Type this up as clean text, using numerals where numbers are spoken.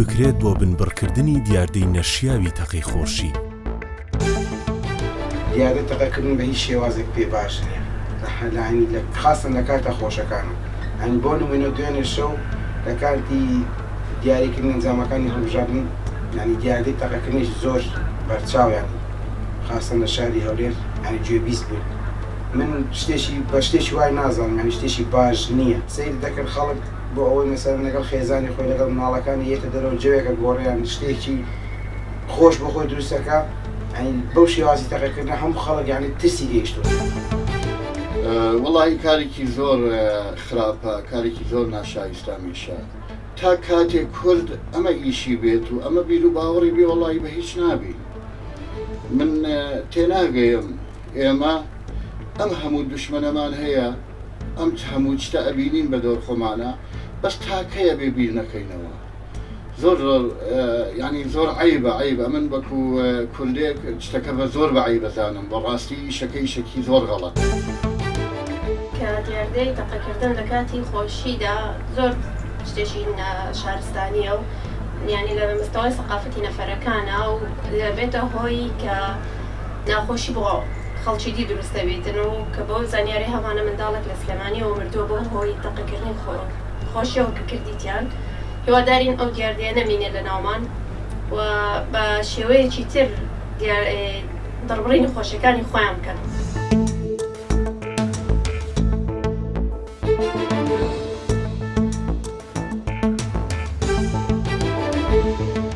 بکرێت بۆ بنبڕکردنی دیاردەی نەشیاوی تەقەی خۆشی؟ دیاردەی تەقەکردن بە هیچ شێوازێک پێ باش نییە لە لە خاستن لە کاتە خۆشەکانە یانی بۆ نمونە دوێنێ شەو لە کاتی دیاریکردن ئەنجامەکانی هەڵبژاردن یانی دیاردەی تەقەکردنێکی زۆر بەرچاو یانی خاستن لە شاری هەولێر یانی گوێبیست بووین من شتێکی بە شتێکی وای نازانم یانی شتێکی باش نییە سەیر دەکرد خەڵک بۆ ئەوەی مەسەلەن لەگەڵ خێزانی خۆی لەگەڵ مناڵەکانی یێتە دەرەوە جەوێکە گۆڕیان شتێکی خۆش بۆ خۆی دروست دەکا یانی بەو شێوازی تەقەکردنە هەموو خەڵک یانی ترسی گەیشتووە. وەڵاهی کارێکی زۆر خراپە کارێکی زۆر ناشایستامیشە تا کاتێک کورد ئەمە ئیشی بێت و ئەمە بیر و باوەڕی بێ وەڵاهی بە هیچ نابین من تێناگەیم ئێمە ئەم هەموو دوشمنەمان هەیە ئەم هەموو شتە ئەبینین بە دەور خۆمانە بەس تاکەیە بێ بیر نەکەینەوە زۆر زۆر یانی زۆر عەیبە عەیبە من وەکو کوردێک شتەکە بە زۆر بە عەیبە زانم بەڕاستی ئیشەکە ئیشەکی زۆر غەڵەتە. کە دیاردەی تەقەکردن لە کاتی خۆشیدا زۆر شتێکی ناشارستانیە و یانی لە مستەوای سەقافەتی نەفەرەکانە و دەبێتە هۆی کە ناخۆشی بۆ خەڵکی دی دروست دەبیتن و کە بەو زانیاری هەمانە منداڵێک لە سلێمانیەوە مردووە بۆ هۆی تەقەکردنی خۆشیەوە کە کردیتیان هیوادارین ئەو دیاردەیە نەمینێت لە ناومان و بە شێوەیەکی تر دەربڕینی خۆشیەکانی خۆیان بکەن. Thank you.